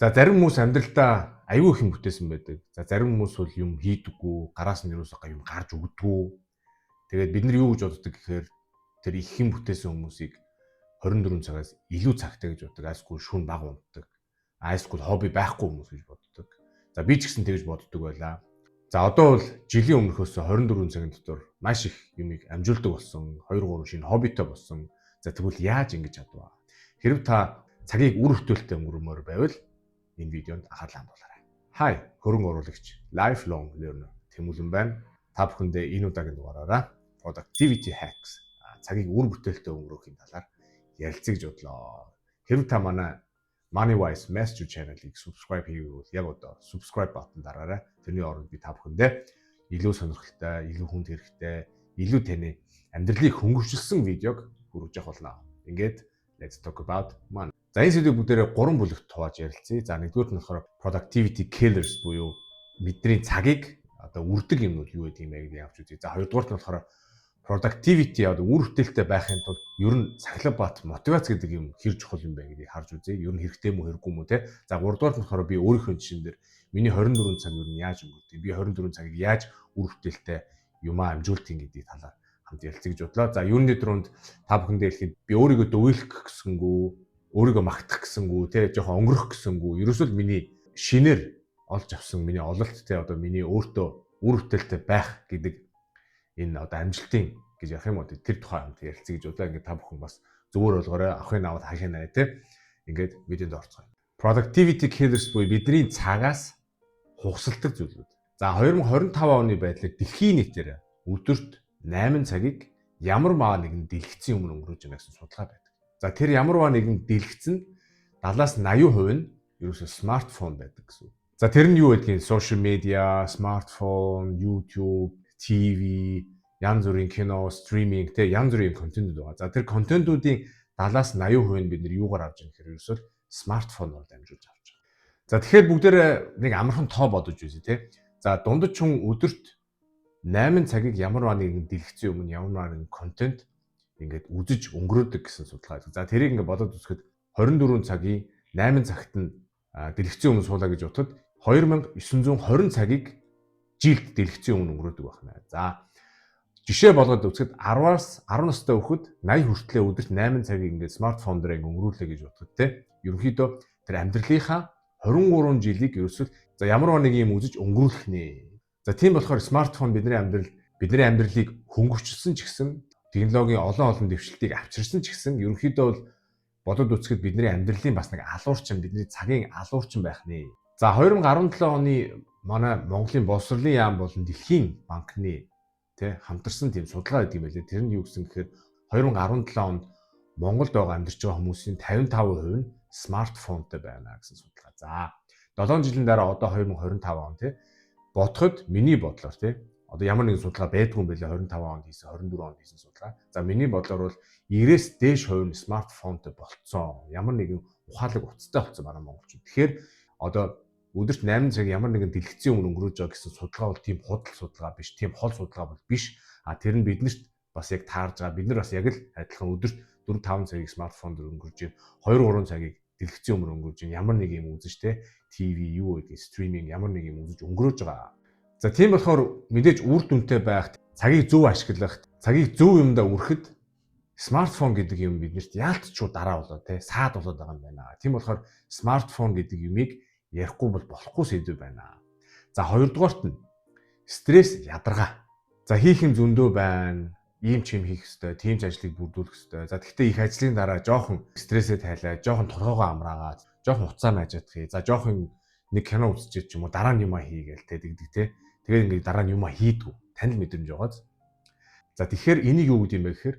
За, зарим хүмүүс амьдралдаа аюу их юм бүтээсэн байдаг. За, зарим хүмүүс бол юм хийдэггүй, гараас нь юусоо юм гарч өгдөггүй. Тэгээд бид нар юу гэж боддог гэхээр тэр их юм бүтээсэн хүмүүсийг 24 цагаас илүү цагтай гэж боддог. Айлсгүй шүн баг унтдаг. Айлсгүй хобби байхгүй хүмүүс гэж боддог. За, би ч гэсэн тэгж боддог байлаа. За, одоо бол жилийн өмнөхөөс 24 цагийн дотор маш их юмыг амжуулдаг болсон. 2 3 шинэ хоббитой болсон. За, тэгвэл яаж ингэж чадваа? Хэрв та цагийг үр бүтээлтэй өнгөрмөр байвал энэ видеонд анхаарлаа хандуулаарай. Hi, хөрөнгө оруулагч, lifelong learner Тэмүүлэн байна. Та бүхэндээ энэ удаагийн дугаараараа productivity hacks, цагийг үр бүтээлтэй өнгөрөөхийн талаар ярилцъя гэж бодлоо. Хэрв та манай Moneywise Master channel-ыг subscribe хийгээгүй бол яг одоо subscribe button дараарай. Тэрний оронд би та бүхэндээ илүү сонирхолтой, илүү хүнд хэрэгтэй, илүү таны амьдралыг хөнгөвчлсөн видеог хүргэж явах болно. Ингээд let's talk about money. За, энэ сэдвийг бүгдээрээ гурван бүлэгт хувааж ярилцъя. За, нэгдүгээрт нь болохоор productivity killers буюу бидний цагийг одоо үрдэг юмнууд юу гэдэг юм бэ гэдгийг авч үзье. За, хоёрдугаарт нь болохоор productivity, одоо үр бүтээлтэй байхын тулд ер нь сахилга бат, мотивац гэдэг юм хэр чухал юм бэ гэдгийг харж үзье. Ер нь хэрэгтэй мүү, хэрэггүй мүү, те. За, гуравдугаарт нь болохоор би өөрийнхөө жишээн дээр миний 24 цаг ер нь яаж өнгөрдөг, би 24 цагийг яаж үр бүтээлтэй юмаа амжуулдаг гэдгийг талаар хамт ярилцъя гэж бодлоо. За, юуны түрүүнд та бүхэндээ хэлэхэд би өөрийгөө дөвөөлөх гэсэнгүү, өөрийгөө магтах гэсэнгүү, те, жоохон өнгөрөх гэсэнгүү. Ерөөсөө л миний шинээр олж авсан миний ололт, те, одоо миний өөртөө үр бүтээлтэй байх гэдэг энэ одоо амжилтын гэж ярих юм уу, тэр тухай хамт ярилцъя гэж бодлоо. Ингээд та бүхэн бас зөвөр болгоорой, авахын аваад хашаа наа, те. Ингээд видеонд орцгоё. Productivity killers буюу бидний цагаас хугасалдаг зүйлүүд. За, 2025 оны байдлаар дэлхийн нийтээр өдөрт 8 цагийг ямар маа нэгэн дэлгэцийн өмнө өнгөрөөж байна гэсэн судалгаа байдаг. За, тэр ямарваа нэгэн дэлгэц нь 70-аас 80% нь ерөөсөө смартфон байдаг гэсэн үг. За, тэр нь юу гэдгийг social media, смартфон, YouTube, TV, янз бүрийн кино, streaming, тэ, янз бүрийн контентууд байгаа. За, тэр контентуудын 70-аас 80% нь бид нар юугаар авч байгаа гэхээр ерөөсөө смартфоноор дамжуулж авч байгаа. За, тэгэхээр бүгдээрээ нэг амархан тоо бодож үзье, тэ. За, дундаж хүн өдөрт 8 цагийг ямар нэгэн дэлгэцийн өмнө ямар нэгэн контент ингээд үзэж өнгөрөөдөг гэсэн судалгаа. За, тэрийг ингээд бодоод үзэхэд 24 цагийн 8 цагт нь дэлгэцийн өмнө суулаа гэж бодоход 2920 цагийг жилд дэлгэцийн өмнө өнгөрөөдөг байна. За, жишээ болгоод үзэхэд 10-аас 10 настай хүүхэд 80 хүртлээр өдөрт 8 цагийг ингээд смартфон дээр ингээд өнгөрүүлээ гэж бодоход, те, ерөнхийдөө тэр амьдралынхаа 23 жилийг ерөөсөл за ямар нэг юм үзэж өнгөрүүлэх нэ. За, тийм болохоор смартфон бидний амьдрал, бидний амьдралыг хөнгөвчлсөн ч гэсэн, технологийн олон олон дэвшилтийг авчирсан ч гэсэн ерөнхийдөө бол бодод үзэхэд бидний амьдралын бас нэг алуурчин, бидний цагийн алуурчин байх нэ. За, 2017 оны манай Монголын боловсролын яам болон Дэлхийн банкны, тэ, хамтарсан тийм судалгаа гэдэг юм байлээ. Тэр нь юу гэсэн гэхээр 2017 онд Монголд байгаа, амьдарч байгаа хүмүүсийн 55% нь смартфонтой байна гэсэн судалгаа. За, 7 жилийн дараа одоо 2025 он, тий, бодоход миний бодлоор, тий, одоо ямар нэгэн судалгаа байдгүй юм байлээ, 25 онд хийсэн, 24 онд хийсэн судалгаа. За, миний бодлоор бол 90-ээс дээш хувь нь смартфонтой болцсон. Ямар нэгэн ухаалаг утастай болцсон манай монголчууд. Тэгэхээр одоо өдөрт 8 цаг ямар нэгэн дэлгэцийн өмнө өнгөрөөж байгаа гэсэн судалгаа бол тийм худал судалгаа биш, тийм хол судалгаа бол биш. А тэр нь биднэрт бас яг таарж байгаа. Бид нар бас яг л адилхан өдөрт 4 5 цагийг смартфон дээр өнгөрч байна. 2 3 цагийг дэлгэцийн өмнө өнгөрч байна. Ямар нэг юм үзэж, те, TV, юу гэдэг, streaming, ямар нэг юм үзэж өнгөрөөж байгаа. За, тийм болохоор мэдээж үр дүнтэй байх, цагийг зөв ашиглах, цагийг зөв юмдаа үрэхэд смартфон гэдэг юм биднэрт яалтчгүй дараа болоо, те, саад болоод байгаа юм байна. Тийм болохоор смартфон гэдэг юмыг ярихгүй бол болохгүй сэдэв байна. За, хоёрдугаарт нь стресс, ядаргаа. За, хийх юм зөндөө байна. Ийм ч юм хийх ёстой, тийм ч ажлыг бүрдүүлэх ёстой. За, тэгвэл их ажлын дараа жоохон стрессээ тайлаа, жоохон толгойгоо амраагаад, жоохон хуцаа маажаадах. За, жоохон нэг кино үзчихээд ч юм уу, дараа нь юмаа хийгээл те тэгдэг, те. Тэгээд ингээд дараа нь юмаа хийдгүү. Танил мэдрэмж байгааз. За, тэгэхээр энийг юу гэдэг юм бэ гэхээр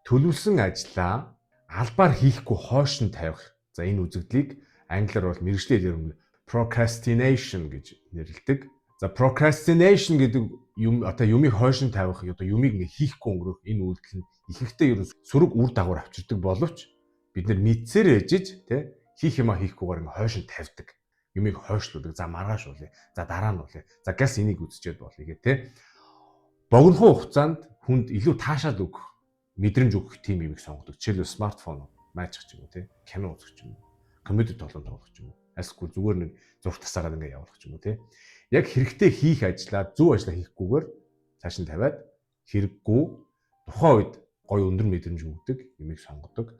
төлөвлөсөн ажлаа албаар хийхгүй хойш нь тавих. За, энэ үзэгдлийг англиар бол мэргэжлийн хэлээр procrastination гэж нэрлэдэг. За, procrastination гэдэг юм, одоо юмыг хойш нь тавих, одоо юмыг нэг хийхгүй өнгөрөх энэ үйлдэл нь ихэнхдээ ер нь сөрөг үр дагавар авчирдаг боловч бид нар мэдсээр ээжиж, тэ, хийх юмаа хийхгүйгээр ингээ хойш нь тавьдаг. Юмыг хойшлуулдаг. За, маргааш уулъя. За, дараа нь уулъя. За, газ энийг үзчихэд болъё гэх, тэ. Богинохон хугацаанд хүнд илүү таашаал өгөх, мэдрэмж өгөх тийм юмыг сонгодог. Жишээлбэл, смартфон маажих ч юм уу, тэ. Кино үзэх ч юм уу. Компьютер тоглоом тоглох ч юм уу. Альсгүй зүгээр нэг зураг тасаагаад ингээд явуулах ч юм уу, тий. Яг хэрэгтэй хийх ажлаа, зөв ажлаа хийхгүйгээр цааш нь тавиад хэрэггүй, тухайн үед гоё өндөр мэдрэмж өгдөг юмыг сонгодог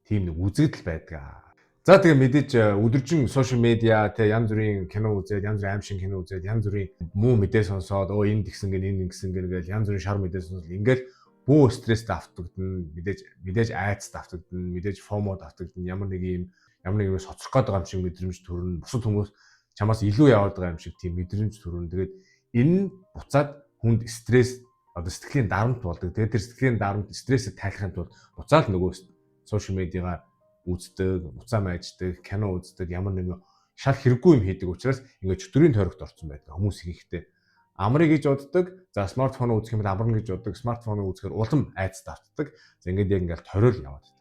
тийм нэг үзэгдэл байдаг. За, тэгээ мэдээж өдөржин social media те, янз бүрийн кино үзээд, янз бүрийн аймшиг кино үзээд, янз бүрийн муу мэдээ сонсоод, өө, энэ тэгсэн гэн, энэ ингэсэн гэн гээл янз бүрийн шар мэдээ сонсоод ингээл бүү стресстэй автагдана, мэдээж айцтай автагдана, мэдээж FOMO-д автагдана, ямар нэг юм соцрох гээд байгаа юм шиг мэдрэмж төрнө. Бусад хүмүүс чамаас илүү яваад байгаа юм шиг тийм мэдрэмж төрнө. Тэгээд энэ нь буцаад хүнд стресс, одоо сэтгэлийн дарамт болдог. Тэгээд тэр сэтгэлийн дарамт, стрессийг тайлахын тулд буцаад нөгөө social media-га үздэг, буцаа майждаг, кино үздэг, ямар нэгэн шал хэрэггүй юм хийдэг учраас ингээд чөтгөрийн тойрогт орсон байдаг. Хүмүүс ихэнхдээ амрыг гэж боддог. За, смартфон үзэх юм бол амарна гэж боддог. Смартфоныг үзэхээр улам айцтай автдаг. За, ингээд яг ингээд ториол яваад байдаг.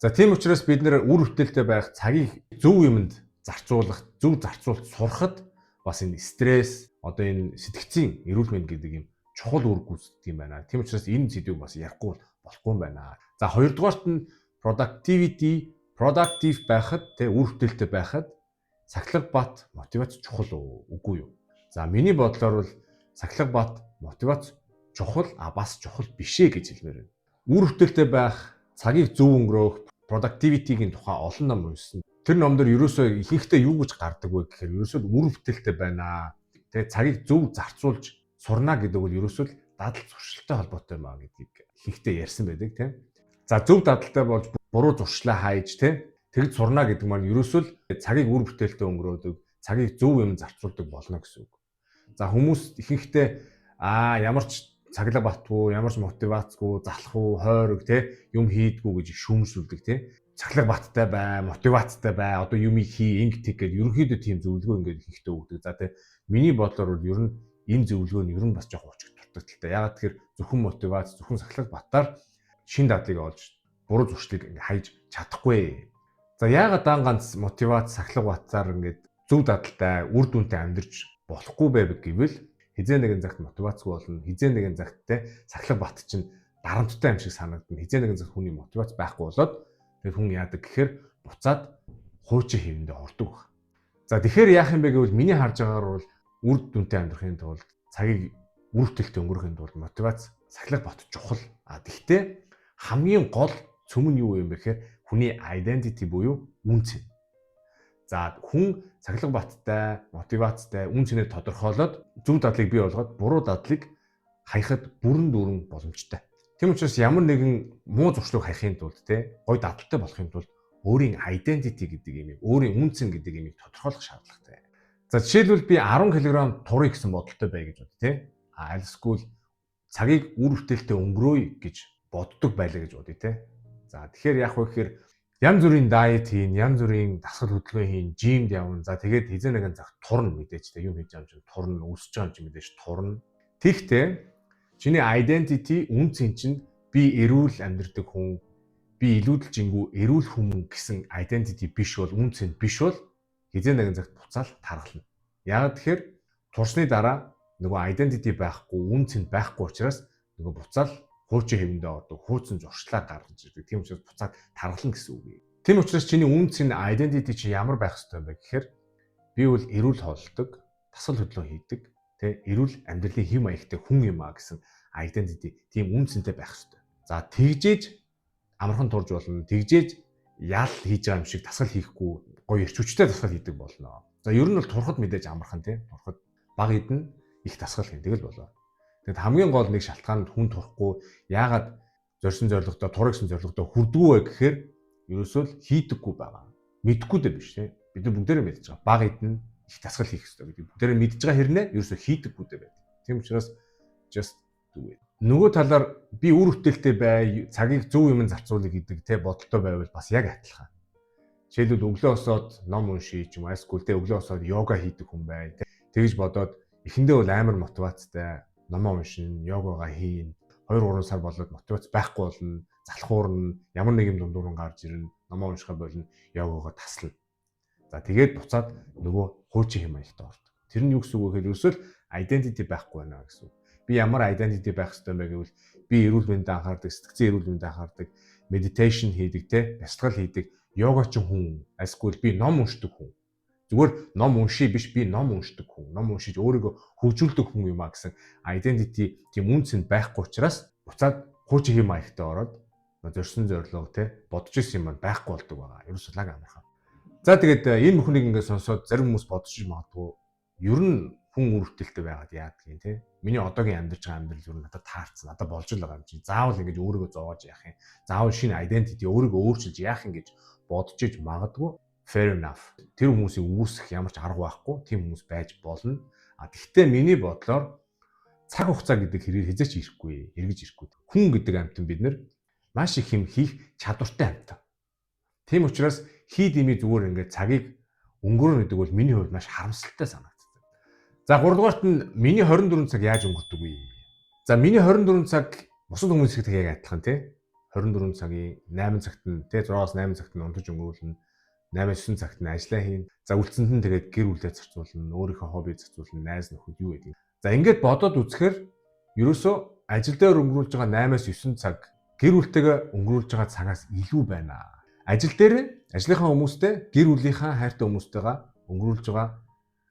За, тийм учраас бид нэр үр бүтээлтэй байх, цагийг зөв юмд зарцуулах, зөв зарцуулалт сурахад бас энэ стресс, одоо энэ сэтгэцийн эрүүл мэнд гэдэг юм чухал үүрэг гүйцэтгэдэг юм байна. Тийм учраас энэ сэдвийг бас ярихгүй болохгүй юм байна. За, хоёрдугаарт нь productivity, productive байхад тэ, үр бүтээлтэй байхад сахилга бат, мотивац чухал уу, үгүй юу? За, миний бодлоор бол сахилга бат, мотивац чухал, а бас чухал биш ээ гэж хэлмээр байна. Үр бүтээлтэй байх, цагийг зөв өнгөрөөх, productivity-гийн тухай олон ном уншсан. Тэр ном дээр ерөөсөө ихэнхдээ юу гэж гардаг вэ гэхээр ерөөсөө үр бүтээлтэй байна. Тэгээ цагийг зөв зарцуулж сурна гэдэг бол ерөөсөө л дадал зуршилтай холбоотой юм а гэдгийг ихэнхдээ ярьсан байдаг, тийм. За, зөв дадалтай болж буруу зуршлаа хайж, тийм, тэгж сурна гэдэг маань ерөөсөө л цагийг үр бүтээлтэй өнгөрөөдөг, цагийг зөв юм зарцуулдаг болно гэсэн үг. За, хүмүүс ихэнхдээ ямар ч цахилга батгүй, ямар ч мотивацгүй, залах уу, хойрог те, юм хийдгүү гэж шүүмжлүүлдэг, те. Цахилга баттай бай, мотивацтай бай, одоо юм хий, инг тэг гэдэг ерөнхийдөө тийм зөвлөгөө ингээд ихэнхдээ өгдөг. За те, миний бодлоор бол ер нь энэ зөвлөгөө нь ер нь бас жоох уучиг дутагдалтай. Яагаад тэгэхээр зөвхөн мотивац, зөвхөн сахилга батаар шин дадлыг олж, буруу зуршлыг ингээ хайж чадахгүй. За, яагаад дан ганц мотивац, сахилга батаар ингээд зөв дадалтай, үр дүнтэй амьдарч болохгүй байв гэвэл хэзээ нэгэн цагт мотивацгүй болно. Хэзээ нэгэн цагт те, сахилга бат чинь дарамттай юм шиг санагдана. Хэзээ нэгэн цагт хүний мотивац байхгүй болоод тэр хүн яадаг гэхээр буцаад хуучин хэвэндээ ордог баг. За, тэгэхээр яах юм бэ гэвэл миний харж байгаагаар бол үр дүнтэй амьдрахын тулд, цагийг үр бүтээлтэй өнгөрөхийн тулд мотивац, сахилга бат чухал. А тэгтээ хамгийн гол цөм нь юу юм бэ гэхээр хүний identity буюу үнэ цэн. За, хүн сахилга баттай, мотивацтай, үнэ цэнээ тодорхойлоод, зөв дадлыг бий болгоод буруу дадлыг хаяхад бүрэн дүүрэн боломжтой. Тийм учраас ямар нэгэн муу зуршлыг хаяхын тулд те, гой дадалтай болохын тулд өөрийн identity гэдэг юм, өөрийн үнэ цэн гэдэг юмыг тодорхойлох шаардлагатай. За, жишээлбэл би 10 кг туръя гэсэн бодолтой бай гэж бод те. А альсгүй цагийг үр бүтээлтэй өнгөрөөе гэж боддог байлаа гэж бодъё те. За, тэгэхээр яах вэ гэхээр янз бүрийн diet хийн, янз бүрийн дасгал хөдөлгөөн хийн, gym д явна. За, тэгээд хэзээ нэгэн цаг турна мэдээж те, юм хийж байгаа юм чинь турна, өсөж байгаа юм чинь мэдээж турна. Тэгтээ чиний identity, үнэ цэн чинь би эрүүл амьдардаг хүн, би илүүдэлжингүй эрүүл хүн гэсэн identity биш бол, үнэ цэн биш бол хэзээ нэгэн цагт буцаал таргална. Яагаад тэгэхээр турсны дараа нөгөө identity байхгүй, үнэ цэн байхгүй учраас нөгөө буцаал хуучин хэвэндээ ордог, хуучин зуршлаа гаргаж ирдэг. Тийм учраас буцаад таргална гэсэн үг юм. Тийм учраас чиний үнэ цэн, identity чи ямар байх ёстой юм бэ гэхээр би бол эрүүл хооллодог, дасгал хөдөлгөөн хийдэг, тэ, эрүүл амьдралын хэв маягтай хүн юм а гэсэн identity, тийм үнэ цэнтэй байх ёстой. За, тэгжээж амархан турж болно. Тэгжээж ял хийж байгаа юм шиг дасгал хийхгүй гоё эрч хүчтэй дасгал хийдэг болно. За, ер нь бол турхад мэдээж амархан, тийм. Турхад бага идэн, их дасгал хийн, тэгэл болоо. Тэгэд хамгийн гол нэг шалтгаан нь хүн турахгүй яагаад зорьсон зорилгодоо, турах гэсэн зорилгодоо хүрдэггүй вэ гэхээр ерөөсөө л хийдэггүй байгаа. Мэдэхгүй дээ биш, тийм. Бид нар бүгдээрээ мэдж байгаа. Бага идэн, их дасгал хийх ёстой гэдэг. Бүгдээрээ мэдж байгаа хэрнээ ерөөсөө хийдэггүй дээ байдаг. Тийм учраас just do it. Нөгөө талаар би үр бүтээлтэй бай, цагийг зөв юм зарцуулъя гэдэг те бодолтой байвал бас яг адилхан. Жишээлбэл, өглөө босоод ном уншия ч юм уу, эсвэл те, өглөө босоод йога хийдэг хүн бай. Тэгж бодоод эхэндээ бол амар мотивацтай номоо уншина, йогагаа хийн. 2 3 сар болоод мотивац байхгүй болно, залхуурна, ямар нэг юм дундуур нь гарч ирнэ, номоо уншихаа болно, йогагаа таслана. За, тэгээд буцаад нөгөө хуучин хэм маягтай ордог. Тэр нь юу гэсэн үг вэ гэхээр ерөөсөө л identity байхгүй байна гэсэн үг. Би ямар identity байх ёстой юм бэ гэвэл би эрүүл мэндэд анхаардаг, сэтгэцийн эрүүл мэндэд анхаардаг, meditation хийдэг те, бясалгал хийдэг, Йогачин хүн, альсгүй би ном уншдаг хүн. Зүгээр ном уншия биш, би ном уншдаг хүн. Ном уншиж өөрийгөө хөгжүүлдэг хүн юм а гэсэн identity, тийм үнэ цэн байхгүй учраас буцаад хуучин хэм маягтай ороод зорьсон зорилго, те, бодож исэн юм байхгүй болдог байгаа. Ерөөсөө лаг амархан. За, тэгээд энэ бүхнийг ингээд сонсоод зарим хүмүүс бодож магадгүй, ер нь хүн үр бүтээлтэй байгаад яадаг юм, те. Миний одоогийн амьдарч байгаа амьдрал ер нь надад таарсан. Надад болж л байгаа юм чи. Заавал ингэж өөрийгөө зовоож яах юм? Заавал шинэ identity, өөрийгөө өөрчилж яах юм гэж бодож иж магадгүй. Fair enough. Тэр хүмүүсийг үүсгэх ямар ч арга байхгүй. Тийм хүмүүс байж болно. А тэгвэл миний бодлоор цаг хугацаа гэдэг хэрээр хэзээ ч ирэхгүй, эргэж ирэхгүй. Хүн гэдэг амьтан бид нар маш их юм хийх чадвартай амьтан. Тийм учраас хий дэмий зүгээр ингээд цагийг өнгөрөөнө гэдэг бол миний хувьд маш харамсалтай санагддаг. За, 3 дугаарт нь миний 24 цаг яаж өнгөрдөг вэ? За, миний 24 цаг бусад хүмүүстэй яг адилхан, тий. 24 цагийн 8 цагт нь, тий, 6-аас 8 цагт нь унтаж өнгөрүүлнэ. 8-9 цагт нь ажиллаа хийн. За, үлдсэнд нь тэгээд гэр бүлээ зарцуулна, өөрийнхөө хобби зарцуулна, найз нөхөд, юу гэдэг. За, ингээд бодоод үзэхээр ерөөсөө ажил дээр өнгөрүүлж байгаа 8-аас 9 цаг гэр бүлтэйгээ өнгөрүүлж байгаа цагаас илүү байна. Ажил дээр ажлынхаа хүмүүстэй, гэр бүлийнхаа хайртай хүмүүстэйгээ өнгөрүүлж байгаа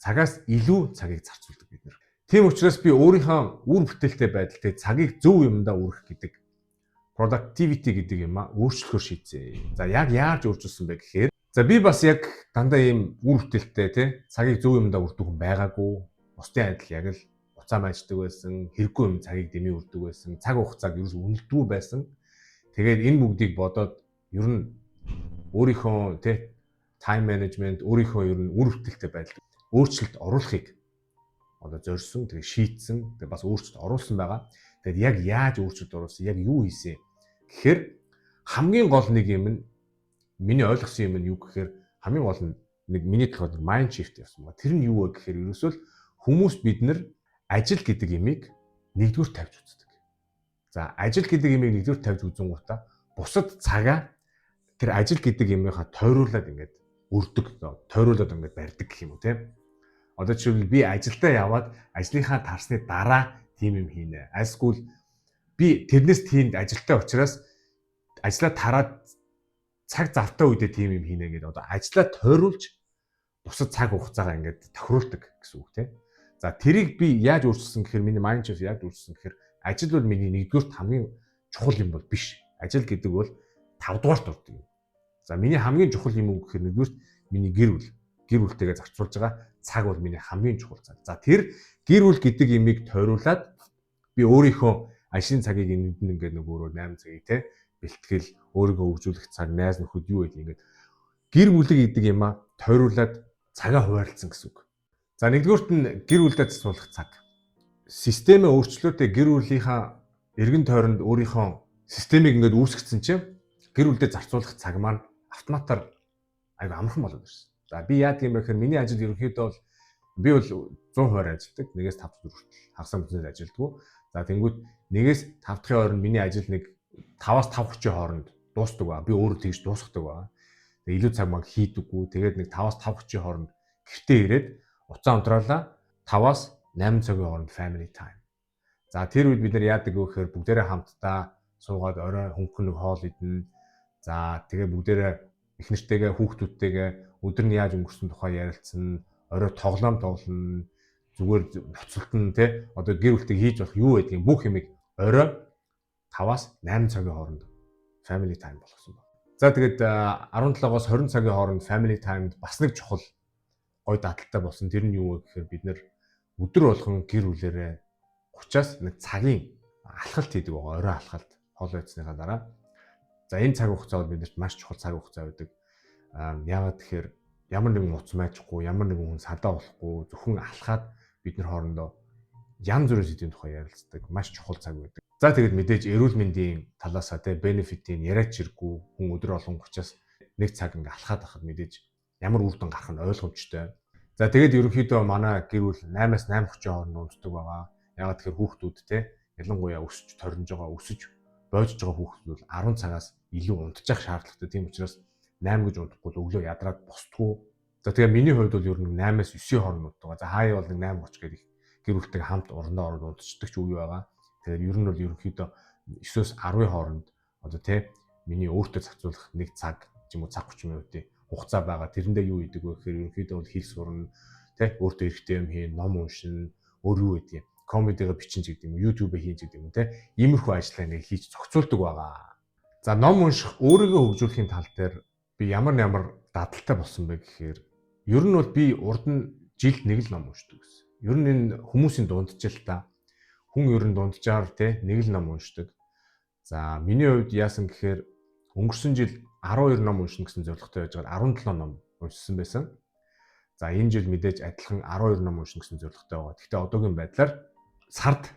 цагаас илүү цагийг зарцуулдаг бид нар. Тийм учраас би өөрийнхөө үр бүтээлтэй байдалтай цагийг зөв юмдаа үрэх гэдэг, productivity гэдэг юм а өөрчлөхөөр шийдсэн. За, яг яаж өөрчилсөн бэ гэхээр, за, би бас яг дандаа ийм үр бүтээлтэй, тий, цагийг зөв юмдаа үрдэг хүн байгаагүй. Бусдын адил яг л уцаа мааждаг байсан, хэрэггүй юм цагийг дэмий үрдэг байсан, цаг хугацааг ерөөс үнэлдэггүй байсан. Тэгээд энэ бүгдийг бодоод ер нь өөрийнхөө, тий, time management, өөрийнхөө ер нь үр бүтээлтэй байдал өөрчлөлт оруулахыг одоо зорьсон, тэгээ шийдсэн, тэгээ бас өөрчлөлт оруулсан байгаа. Тэгээд яг яаж өөрчлөлт оруулсан, яг юу хийсэн гэхээр хамгийн гол нэг юм нь, миний ойлгосон юм нь юу гэхээр хамгийн гол нь нэг миний толгойд нэг mind shift явсан байна. Тэр нь юу вэ гэхээр ерөөсөө л хүмүүс бид нар ажил гэдэг юмыг нэгдүгээр тавьж үздэг. За, ажил гэдэг юмыг нэгдүгээр тавьж үзэнгуутаа бусад цагаа тэр ажил гэдэг юмынхаа тойруулаад ингээд өрдөг, тойруулаад ингээд барьдаг гэх юм уу, тийм. Одоо жишээлбэл, би ажилдаа яваад ажлынхаа тарсны дараа тийм юм хийнэ. Альсгүй би тэрнээс тиймд ажилтаа учраас ажлаа тараад цаг завтай үедээ тийм юм хийнэ гэдэг, одоо ажлаа тойруулж бусад цаг хугацаагаа ингээд тохируулдаг гэсэн үг, тийм. За, тэрийг би яаж өөрчилсөн гэхээр, миний mind shift яаж өөрчилсөн гэхээр ажил бол миний нэгдүгээрт хамгийн чухал юм бол биш. Ажил гэдэг бол 5 дугаарт ордог юм. За, миний хамгийн чухал юм уу гэхээр нэгдүгээрт миний гэр бүл. Гэр бүлтэйгээ зарцуулж байгаа цаг бол миний хамгийн чухал цаг. За, тэр гэр бүл гэдэг юмыг тойруулаад би өөрийнхөө ажлын цагийг энд нь ингээд нэг өөрөө 8 цагийг, те, бэлтгэл, өөрийгөө хөгжүүлэх цаг, найз нөхөд, юу гэдэг, ингээд гэр бүлэг гэдэг юм а тойруулаад цагаа хуваарлцсан гэсэн үг. За, нэгдүгüүрт нь гэр бүлдээ зарцуулах цаг. Системээ өөрчлөөтэй гэр бүлийнхаа эргэн тойронд өөрийнхөө системийг ингээд үүсгэсэн чинь гэр бүлдээ зарцуулах цаг маань автоматар айгүй амархан болоод ирсэн. За, би яадаг юм бэ гэхээр миний ажил ерөнхийдөө бол би бол 100% ажилладаг. 1-ээс 5 дахь хүртэл хагас бүтнээр ажилладаг. За, тэнгүүт 1-ээс 5 дахын хооронд миний ажил нэг 5-аас 5:30 хооронд дуусдаг ба. Би өөрөө тэгж дуусгадаг ба. Тэгээ илүү цаг баг хийдэггүй. Тэгээд нэг 5-аас 5:30 хооронд гэртээ ирээд уцаа унтраалаа, 5-аас 8 цагийн хооронд family time. За, тэр үед бид нар яадаг вэ гэхээр бүгдээрээ хамтдаа суугаад орой хөнгөн нэг хоол идэнэ. За, тэгээ бүгдээрээ их нэртэйгээ, хүүхдүүдтэйгээ өдөр нь яаж өнгөрсөн тухай ярилцсан, орой тоглоом тоглоно, зүгээр ноцолтон, тий, одоо гэр бүлтэйг хийж болох юу байдгийг бүх юмыг орой 5-аас 8 цагийн хооронд family time болгосон байна. За, тэгээд 17-оос 20 цагийн хооронд family time-д бас нэг чухал гой дадалтай болсон. Тэр нь юу вэ гэхээр бид нар өдөр болгон гэр бүлээрээ 30-аас нэг цагийн алхалт хийдэг байгаа. Орой алхалт, хоол идсэнийхаа дараа. За, энэ цаг хугацаа бол биднэрт маш чухал цаг хугацаа байдаг. Яагаад тэгэхээр ямар нэгэн утас майжгүй, ямар нэгэн хүн садаа болохгүй, зөвхөн алхаад бид нар хоорондоо янз бүрийн сэдвийн тухай ярилцдаг маш чухал цаг байдаг. За, тэгээд мэдээж эрүүл мэндийн талаасаа, те, benefit-ийн яриач хэрэггүй, хүн өдөр болгон 30-аас нэг цаг ингээ алхаад байхад мэдээж ямар үр дүн гарах нь ойлгомжтой. За, тэгээд ерөнхийдөө манай гэр бүл 8-аас 8:30 хооронд унтдаг байгаа. Яагаад тэгэхээр хүүхдүүд, те, ялангуяа өсөж торнож байгаа, өсөж боожж байгаа хүүхдүүд бол 10 цагаас илүү унтчих шаардлагатай. Тийм учраас 8 гэж унтахгүй бол өглөө ядраад босдгоо. За, тэгээ миний хувьд бол ер нь 8-аас 9-ийн хооронд унтдаг. За, хаяа бол нэг 8:30 гэдэг гэр бүлтэйг хамт орондоо ороод унтчихдаг ч үе байгаа. Тэгэхээр ер нь бол ерөнхийдөө 9-өөс 10-ын хооронд одоо, те, миний өөртөө зарцуулах нэг цаг ч юм уу цаг 30 минутын хугацаа байгаа. Тэрэндээ юу хийдэг вэ гэхээр ерөнхийдөө бол хэл сурна, тэ, өөртөө хэрэгтэй юм хийн, ном уншина, өөр юу гэдэг юм. Комедига бичин ч гэдэг юм уу, YouTube хийн ч гэдэг юм уу, тэ. Иймэрхүү ажлаа нэг хийж зохицуулдаг байгаа. За, ном унших, өөрийгөө хөгжүүлэхийн тал дээр би ямар ямар дадалтай болсон бэ гэхээр ер нь бол би урд нь жилд нэг л ном уншдаг гэсэн. Ер нь энэ хүмүүсийн дунджил та. Хүн ер нь дунджаар, те, нэг л ном уншдаг. За, миний хувьд яасан гэхээр өнгөрсөн жил 12 ном уншина гэсэн зорилготой байж байгаа 17 ном уншсан байсан. За, энэ жил мэдээж адилхан 12 ном уншина гэсэн зорилготой байгаа. Гэхдээ одоогийн байдлаар сард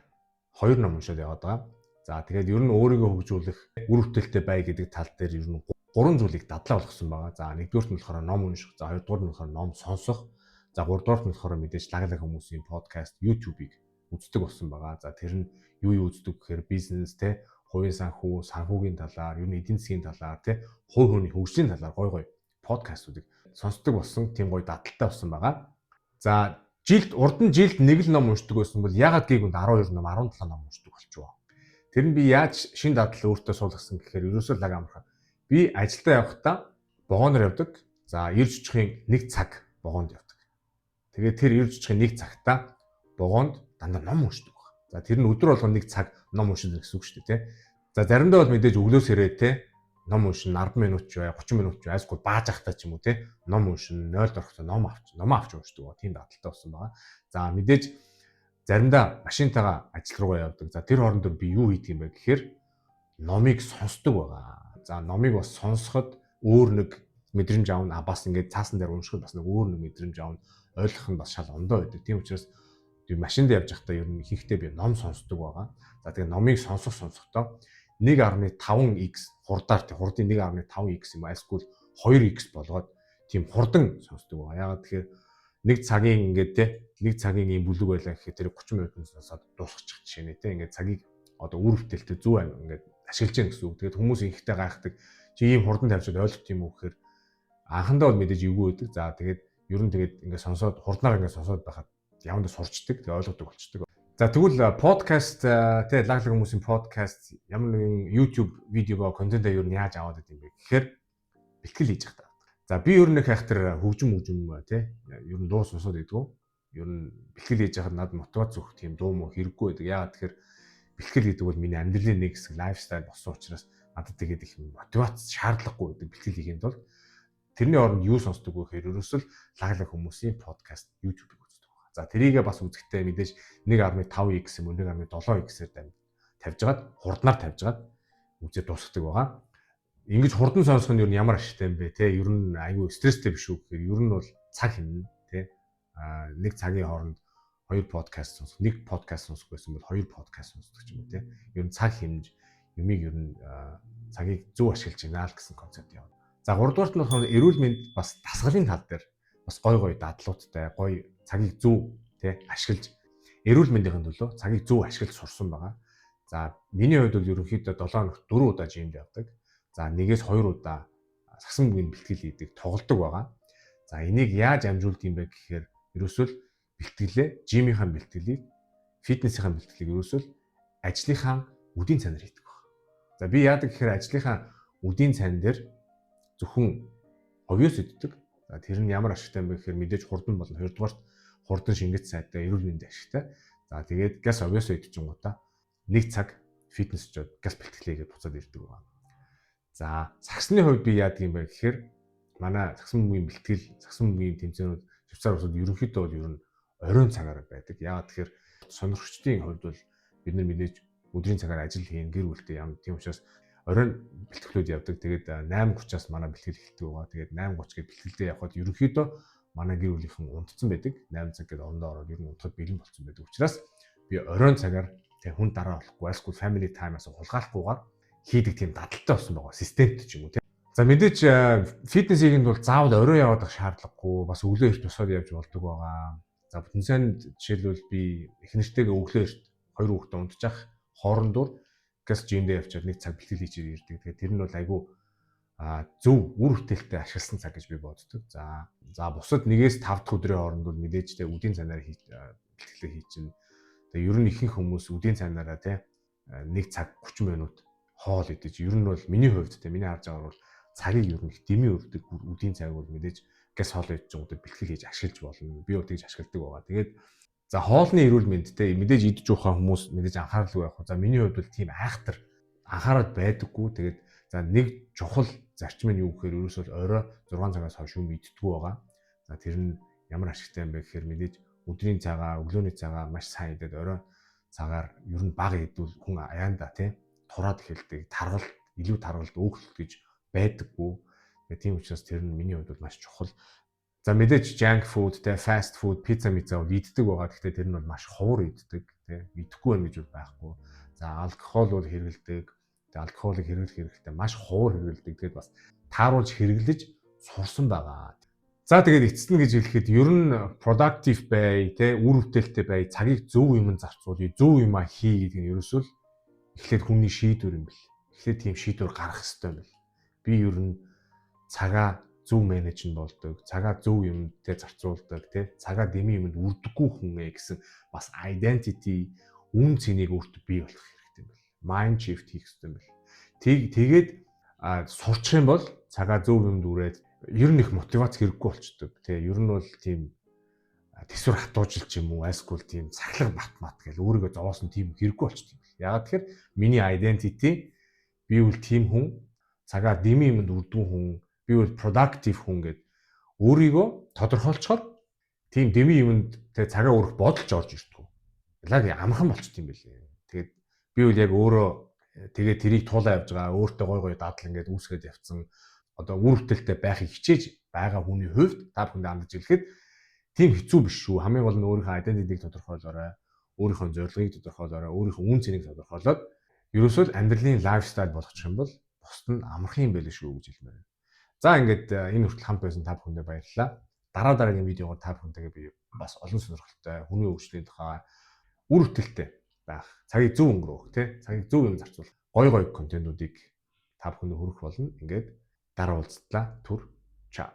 2 ном уншаад яваад байгаа. За, тэгээд ер нь өөрийгөө хөгжүүлэх, үр бүтээлтэй бай гэдэг тал дээр ер нь гурван зүйлийг дадлаа болгосон байгаа. За, нэгдүгээрт нь болохоор ном унших, за, хоёрдугаар нь болохоор ном сонсох, за, гуравдугаарт нь болохоор мэдээж лаг лаг хүмүүсийн подкаст, YouTube-ыг үздэг болсон байгаа. За, тэр нь юу юу үздэг гэхээр бизнес, те, хувийн санхүү, санхүүгийн талаар, ер нь эдийн засгийн талаар, те, хувь хүний хөгжлийн талаар гой гой подкастуудыг сонсдог болсон, тийм гой дадалтай болсон байгаа. За, жилд урд нь жилд нэг л ном уншдаг байсан бол ягаад гээгүнд 12 ном, 17 ном уншдаг болчихвоо? Тэр нь би яаж шин дадал өөртөө суулгасан гэхээр ерөөсөө лаг амархан. Би ажилдаа явахдаа вагоноор явдаг. За, ирж очихын нэг цаг вагонд явдаг. Тэгээд тэр ирж очихын нэг цагтаа вагонд дандаа ном уншдаг баг. За, тэр нь өдөр болгон нэг цаг ном уншина гэсэн үг шүү дээ, тий. За, заримдаа бол мэдээж өглөөс ирээ, те, ном уншин 10 минут ч бай, 30 минут ч айсгүй бааж ахтаа ч юм уу, те, ном уншин, 0 орохдоо ном авч уншдаг ба, тийм дадалтай болсон байгаа. За, мэдээж заримдаа машинтайгаа ажил руугаа явдаг. За, тэр хоорондоо би юу хийдэг юм бэ гэхээр номыг сонсдог байгаа. За, номыг бас сонсоход өөр нэг мэдрэмж авна. А бас ингээд цаасан дээр уншихад бас нэг өөр нэг мэдрэмж авна. Ойлгох нь бас шал ондоо байдаг. Тийм учраас би машинд явж байхдаа ер нь ихэнхдээ би ном сонсдог байгаа. За, тэгээ номыг сонсохдоо 1.5x хурдаар, хурдын 1.5x юм альсгүй 2x болгоод тийм хурдан сонсдог байгаа. Яагаад тэгэхээр нэг цагийн ингээд, те, нэг цагийн ийм бүлэг байлаа гэхэд тэр 30 минутанд сонсоод дуусгачих жишээ нэ, те, ингээд цагийг одоо үр бүтээлтэй зөв ингээд ашиглаж яах гэсэн үг. Тэгээд хүмүүс инхтэй гайхдаг. Чи ийм хурдан тавьчаад ойлгох юм уу гэхээр анхандаа бол мэдээж эвгүй байдаг. За, тэгээд ер нь тэгээд ингээд сонсоод, хурднаар ингээд сонсоод байхад явандаа сурчдаг. Тэгээд ойлгодог болчдөг. За, тэгвэл подкаст, те, лаг лаг хүмүүсийн подкаст, ямар нэгэн YouTube видеого, контентаа ер нь яаж аваад байд юм бэ гэхээр бэлтгэл хийж явах. За, би ер нь их тэр хөгжим хөгжим, те, ер нь дуу сонсоод идэггүй. Ер нь бэлтгэл хийж байхад надад мотивац өгөх тийм дуу муу хэрэггүй байдаг. Яагаад тэгэхээр бэлтгэл гэдэг бол миний амьдралын нэг хэсэг, lifestyle болсон учраас надад тэгээд их мотивац шаардлагагүй байдаг бэлтгэл хийхин тулд. Тэрний оронд юу сонсдог вэ гэхээр ерөөсөө лаг лаг хүмүүсийн подкаст, YouTube-ыг үздэг байна. За, тэрийгээ бас үзэхдээ мэдээж 1.5x юм уу 1.7x-ээр тавьж хагаад, хурднаар тавьж хагаад үзээ дуусгадаг байгаа. Ингэж хурдан сонсох нь ер нь ямар ашигтай юм бэ, те, ер нь айгүй стресстэй биш үү гэхээр ер нь бол цаг хэмнэн, те, а нэг цагийн хооронд хоёр подкаст сонсох, нэг подкаст сонсох байсан бол хоёр подкаст сонсдог ч юм уу, те, ер нь цаг хэмж юмыг ер нь цагийг зөв ашиглаж байна л гэсэн концепт явна. За, гуравдугаарт нь болохоор эрүүл мэнд, бас дасгалын тал дээр бас гой гой дадлуудтай, гой цагийг зөв, те, ашиглаж, эрүүл мэндийн төлөө цагийг зөв ашиглаж сурсан байгаа. За, миний хувьд бол ерөнхийдөө 7 хоногт 4 удаа gym д явдаг. За, нэгээс хоёр удаа сагсан бөмбөгийн бэлтгэл хийдэг, тоглодог байгаа. За, энийг яаж амжуулдаг юм бэ гэхээр ерөөсөө л бэлтгэлээ, gym ийнхаа бэлтгэлийг, фитнесийнхаа бэлтгэлийг ерөөсөө л ажлынхаа үдийн цанаар хийдэг баг. За, би яадаг гэхээр ажлынхаа үдийн цан дээр зөвхөн овёс иддэг. За, тэр нь ямар ашигтай юм бэ гэхээр мэдээж хурдан болно. Хоёрдугаарт хурдан шингэц сайтай, эрүүл мэндийн ашигтай. За, тэгээд газ овёс идчихэнгуудаа нэг цаг фитнес очоод газ бэлтгэлээгээд буцаад ирдэг байгаа. За, сагсны хувьд би яадаг юм бэ гэхээр манай сагсан бөмбөгийн бэлтгэл, сагсан бөмбөгийн тэмцээнүүд Швейцар улсад ерөнхийдөө бол ер нь оройн цагаар байдаг. Яагаад тэгэхээр сонирхчдын хувьд бол бид нар мэдээж өдрийн цагаар ажил хийн, гэр бүлтэй юм. Тийм учраас оройн бэлтгэлүүд явдаг. Тэгээд 8:30-аас манай бэлтгэл эхэлдэг байгаа. Тэгээд 8:30 гээд бэлтгэлдээ явхад ерөнхийдөө манай гэр бүлийнхэн унтцсан байдаг. 8 цаг гээд орондоо ороод ер нь унтахад бэлэн болцсон байдаг учраас би оройн цагаар тэг хүн дараа болохгүй, альсгүй family time-аас хулгайлахгүйгээр хийдэг тийм дадалтай болсон байгаа. Системтэй ч юм уу, тийм. За, мэдээж фитнес хийхэд бол заавал орой яваад ах шаардлагагүй. Бас өглөө эрт босоод явж болдог байгаа. За, бүтэн жишээлбэл би эхнэртэйгээ өглөө эрт хоёр хүүхдээ унтчих хоорондоор газ gym дээ явчаад нэг цаг бэлтгэл хийж ирдэг. Тэгээд тэр нь бол айгүй зөв, үр бүтээлтэй ашигласан цаг гэж би боддог. За за бусад нэгээс 5 дахь өдрийн хооронд бол мэдээж те үдийн цанаар бэлтгэлээ хийж чинь. Тэгээ ер нь ихэнх хүмүүс үдийн цанаараа, те, нэг цаг 30 минут хоол идэж, ер нь бол миний хувьд, те, миний харж байгаагаар бол Цагийг ер нь их дэмий үрдэг. Үдийн цаг бол мэдээж гэс хоол идэж байгаа бэлтгэл хийж ашиглаж болно. Би бол тэгж ашигладаг байгаа. Тэгээд за хоолны эрүүл мэндтэй мэдээж идэж уухаа хүмүүс мэдээж анхааралгүй байх. За миний хувьд бол тийм айхтар анхаарал байдаггүй. Тэгээд за нэг чухал зарчим нь юу гэхээр ерөөсөө орой 6 цагаас хойш юм иддэггүй байгаа. За тэр нь ямар ашигтай юм бэ гэхээр мэдээж өдрийн цагаа, өглөөний цагаа маш сайн идээд орой цагаар ер нь бага идвэл хүн аяанда тий тураад эхэлдэг. Таргалт, илүү таргалт, өөхлөлт гэж байдаггүй. Тэгээ тийм учраас тэр нь миний хувьд бол маш чухал. За мэдээж junk food те, fast food, пицца мица бол иддэг байгаа. Гэхдээ тэр нь бол маш ховор иддэг те. Идэхгүй байна гэж бол байхгүй. За алкогол бол хэрэглэдэг. Тэгээ алкоголыг хэрэглэх хэрэгтэй маш ховор хэрэглэдэг. Тэгээд бас тааруулж хэрэглэж сурсан байгаа. За тэгээд эцэст нь гэж хэлэхэд ер нь productive бай, те, үр бүтээлтэй бай, цагийг зөв юмд зарцуулъя, зөв юмаа хий гэдэг нь ерөөсөө л эхлээд хүний шийдвэр юм бэл. Эхлээд тийм шийдвэр гаргах хэрэгтэй юм бэл. Би ер нь цагаа зөв менежмент болдог, цагаа зөв юмд те зарцуулдаг, те, цагаа дэмий юмд үрдэггүй хүн ээ гэсэн бас identity, үнэ цэнийг өөртөө бий болох хэрэгтэй юм бэл. Mind shift хийх хэрэгтэй юм бэл. Тэгээд сурчих юм бол цагаа зөв юмд үрээд ер нь их мотивац хэрэггүй болчдөг. Тэ, ер нь бол тийм төсвөр хатуужил ч юм уу, альсгүй тийм сахилга бат мат гэл өөрийгөө зовоосон тийм хэрэггүй болчдөг юм бэл. Яагаад тэгэхээр миний identity би бол тийм хүн, цагаа дэмий юмд үрдгэн хүн, би бол productive хүн гэд өөрийгөө тодорхойлцохоор тийм дэмий юмд тэ цагаа өрөх бодолч орж ирдэг. Лаг амархан болчт юм бэлээ. Тэгээд би бол яг өөрөө тэгээд тэрийг туулаа явж байгаа, өөртөө гой гой дадал ингээд үүсгээд явцсан, одоо үр бүтээлтэй байхыг хичээж байгаа хүний хувьд та бүхэндээ хандаж хэлэхэд тийм хэцүү биш шүү. Хамгийн гол нь өөрийнхөө identity-г тодорхойлоорой. Өөрийнхөө зорилгыг тодорхойлоорой. Өөрийнхөө үнэ цэнийг тодорхойлоод ерөөсөө л амьдралын lifestyle болгочих юм бол бусд нь амархан юм байл шүү гэж хэлмээр байна. За ингээд энэ хүртэл хамт байсан та бүхэндээ баярлалаа. Дараа дараагийн видеогоор та бүхэнтэйгээ би бас олон сонирхолтой хүний хөгжлийн тухай, үр бүтээлтэй байх, цагийг зөв өнгөрөөх, тий, цагийг зөв юм зарцуулах гоё гоё контентуудыг та бүхэндээ хүргэх болно. Ингээд дараа уулзтлаа. Түр чаа.